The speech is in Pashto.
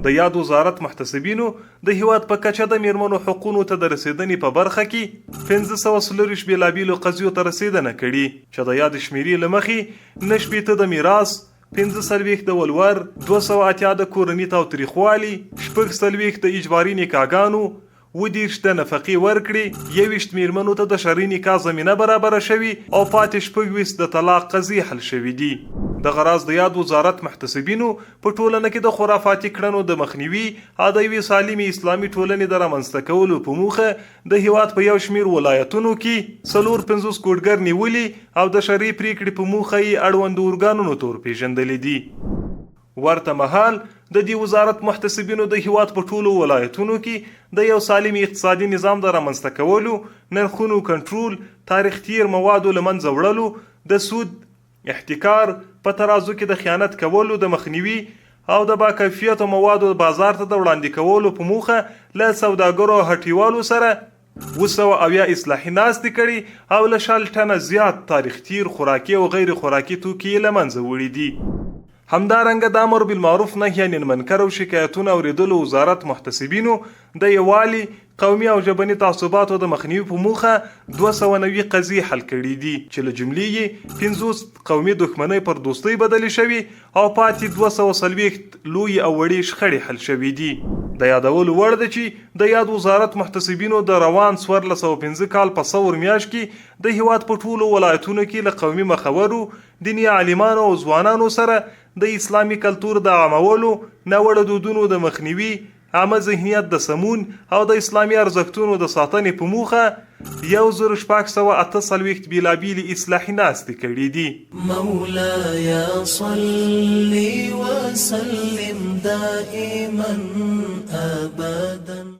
د یاد وزارت محتسبینو د هیواد په کچه د میرمنو حقونو ته د رسیدنې په برخه کې 524 بیلابیلو قضیو ته رسیدنه کړې، چې د یادې شمیرې له مخې 69 د میراث، 45 د ولور، 280 د کورني تاوتریخوالي، 46 د اجباري نکاحګانو، 37 د نفقې ورکړې، 21 میرمنو ته د شرعي نکاح زمینه برابره شوې او پاتې 26 د طلاق قضیې حل شوې دي. دغه راز د یاد وزارت محتسبینو په ټولنه کې د خرافاتي کړنو د مخنیوي او د یوې سالمې اسلامي ټولنې د رامنځته کولو په موخه د هیواد په یو شمېر ولایتونو کې 54 کوډګر نیولي او د شرعي پرېکړې په موخه یې اړوندو ارګانونو ته ورپېژندلي دي. ورته مهال د دې وزارت محتسبینو د هیواد په ټولو ولایتونو کې د یو سالم اقتصادي نظام د رامنځته کولو، نرخونو کنټرول، تاریخ تیر موادو له منځه وړلو، د سود، احتکار، په ترازو کې د خیانت کولو د مخنیوي او د باکیفیتو موادو بازار ته د وړاندې کولو په موخه له سوداګرو او هټیوالو سره 770 اصلاحي ناستې کړي او له 20 ټنه زیات تاریخ تیر خوراکي او غیر خوراکي توکي یې له منځه وړي دي. همدارنګه د امر بالمعروف نهی عن المنکر او شکایتونو اورېدلو وزارت محتسبینو د یووالي، قومي او ژبني تعصباتو د مخنیوي په موخه 290 قضیې حل کړې دي، چې له جملې یې 50 قومي دښمنۍ پر دوستۍ بدلې شوې او پاتې 240 لویې او وړې شخړې حل شوې دي. د یادولو وړ ده چې د یاد وزارت محتسبینو د روان 1405 کال په ثور میاشت کې د هیواد په ټولو ولایتونو کې له قومي مخورو، دیني عالمانو او ځوانانو سره د اسلامي کلتور د عامولو، ناوړه دودونو د مخنیوي، عامه ذهنیت د سمون او د اسلامي ارزښتونو د ساتنې په موخه 1648 بېلابېلې اصلاحي ناستې کړې دي. مولاي صل وسلم دائما ابدا.